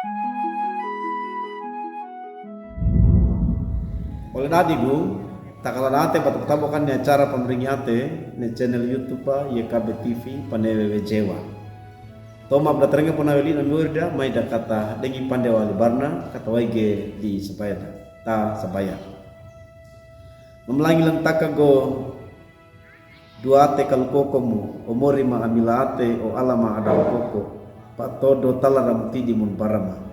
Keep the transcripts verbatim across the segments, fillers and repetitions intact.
Ole dadigu, takala date bata patabokan ni acara pambiringi ate, ni channel YouTube pa Y K B T V, pane wewe Jewa. Toma bla terenge pona weli na miorida, mai da kata dengi pande wali barna, kata waige di sabaya da, ta sabaya. Mamalangi lantaka go, duwa ate kalukoko mu, o mori ma amila ate, o ala ma adalukoko, patodo talara mutidi mun barama.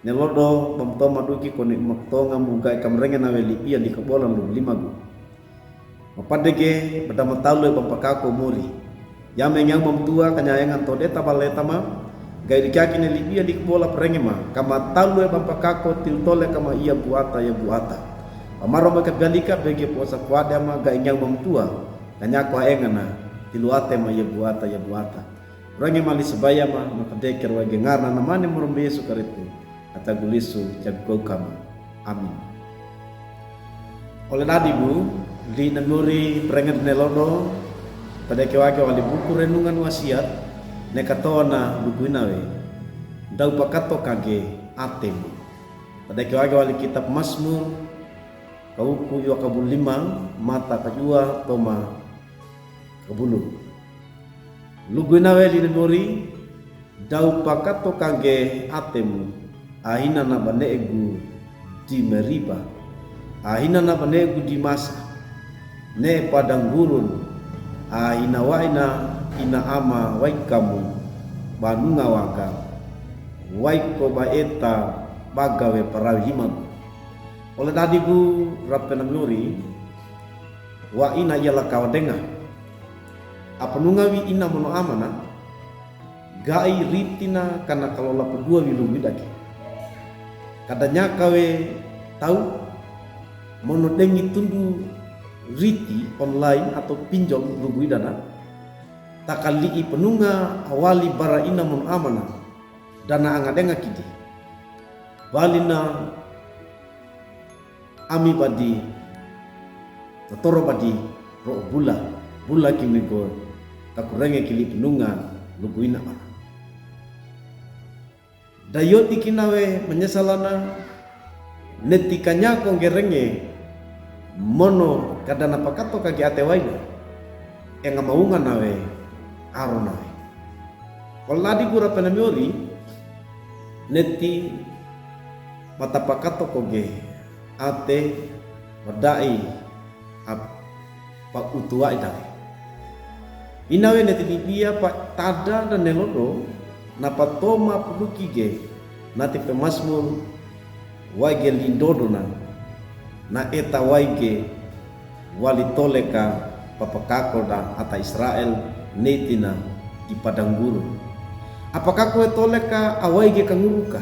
Nelodo bamtoma duki koni maktonga mu ga'i kamarenge nawe libiya di kabola lu limagu. Mapadege bada matalu e bampakako mori. Yame ngiaw mamtuwa kanya engan tode tabaleta ma. Ga'i dikaki ne libiya di kabola parenge ma. Kama talu e bampakako tiltole kama iya buata ya buata. Pamaro ma kabialika bege puasa kuade ama ga'i ngiaw mamtuwa. Kanya kwa engana tilu ate ma iya buata ya buata. Renge mali sabaya ma, makadekero wage ngarna namane murumbi Yesu Karistu. Ata gulisu jagukau kama. Amin. Ole dadigu, di namuri perengen nelodo, padeke wage wali buku renungan wasiat, ne katona lugu inawe. Daw pakato kage atemu. Padeke wage wali kitab Masmur, kawuku iwa kabulu lima, mata kayuwa toma kabulu. Lugu inawe di namuri, daw pakato kage atemu, ahina na bane'egu di Meriba, ahina na bane'egu di Masa, ne padang gurun, ahina wa'ina ina ama waikamu, banunga waga, waiko baeta bagawe parawi limagu. Ole dadigu rape namuri, wa'ina iyala kawadenga. Apanunga wi ina mono amana, ga'i ritina kana kalola paduwa wi lugu idake. Kada nyakawe tau, mono dengi tundu riti online atau pinjol lugu idana, takali'i panunga awali bara ina mono amana, dana angadenga kidi. Balina ami badi, tatoro badi, ro'o bula, bula kimigo, takurenge kili panunga, lugu ina mana. Dayodi kinawe manyesalana, neti kanyako ngerenge, mono kadana pakato kage ate waina, enga maunga nawe, aro nawe. Koladi gura penamiori, neti matapakato koge, ate, mada'i, ap-, pa utuwa idawe. Inawe neti dibiya pa tada da nelodo, na patoma puluki ge, nati pemasmur, waige lindodona, na eta waige, wali toleka papakako da ata Israel netina di padang gurun. Apakako e toleka awaige kanguruka,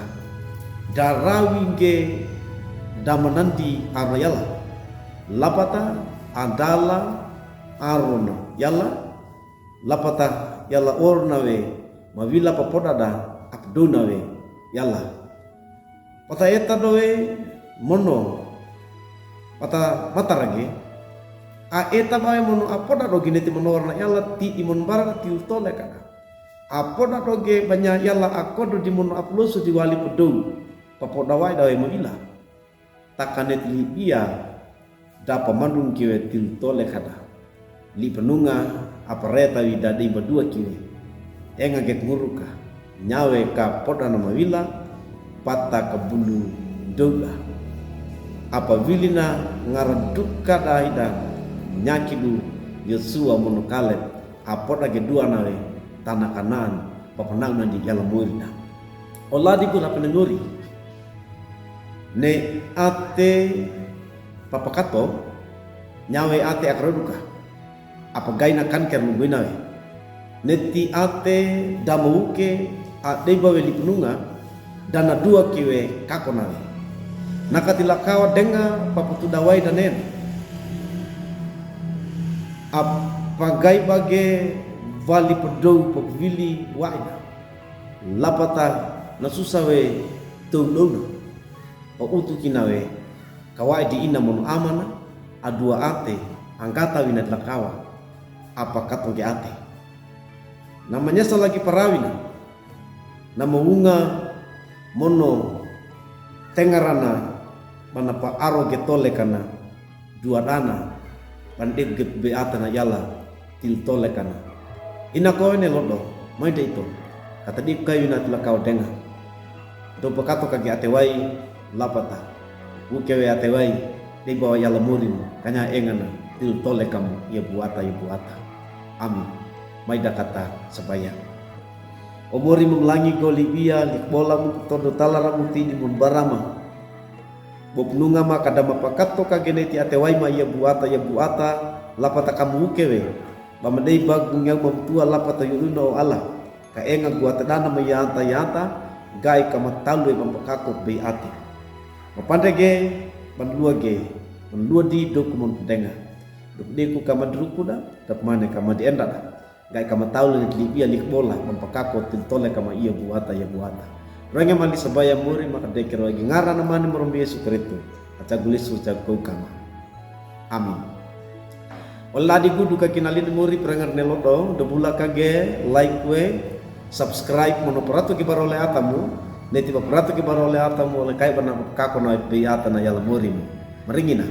darawi ge damanandi arona yala. Lapata adala arona yala, lapata yala orona we, mawila papodada apdona we yala. Pata eta dowe mono, pata matarage, a eta bawe mono apoda do gineti mono warna yala ti di mono bara ti utole kada. Apoda doge banya yala akodo di mono aploso di wali podou, papoda wai dawe mo ila. Takane ti libiya, da pamandung kiwe tiltole kada. Li panunga, apareta wi dadi baduwa kiwe. Enga ge nguruka. Nyawe ka poda na mawila, pata ka bulu doda. Apawili na ngaraduka da ida, nyakidu Yosua mono Kaleb. Apoda ge duwa nawe, tana Kanaan, papanau nandi yala mori na. Oladi gura penamori. Ne ate papakato, nyawe ate akaroduka. Apagaina kanker lugu inawe. Neti ate damouke adeba we li panunga, dana duwa kiwe kako nawe. Nakatilakawa denga paputuda wai danen. Apagai bage wali podou papawili waina. Lapata nasusa we toulona. Pautu kinawe. Kawai di ina mono amana, aduwa ate, anggata wina dilakawa, apakato ge ate. Na manyasa lagi parawina, na mawunga mono tengarana, bana pa aro ge tole kana, duwadana, bana dek ge bey ata na yala, til tole kana. Ina ko ene lodo, maida ito, kata dek kayu na tila kaw denga. Dopa kato kagi atewai, lapata. Wukewe atewai, dek bawa yala Morimu, kanya engana, til tole kama, iya buwata, iya buwata. Amin. Maida kata sabaya. O Morimu mlangi go libia, likbola mu, todo talara mu tidi mun barama. Bo penunga ma kadama pakato kagene ti atewai ma iya buwata, iya buwata, lapata kama wukewe. Bama dei bagu ngiaw ma mutua lapata yuluna o Allah. Ka enga gu atedana ma yanta yanta, gai kama talu e bama pakako bey ate. Ma pandege, bana lua ge, bana lua di doku mon pedenga. Dok deku kama druku da, dok mane kama di enda da. Gai kama talu e libia likbola, bama pakako til tole kama iya buwata, iya buwata. Renge mali sabaya Mori maka deke rogi ngarana mane Mori Yesu Kristo. Aca gulisu aca kau kama. Amin. Ole dadi gudu ka kinalin Mori perengar ne lodo, dobula kage, like we, subscribe, mono peratu ki barole atamu, neti ba peratu ki barole atamu, ole kai bana kako na bey ata na yala Morimu. Maringina.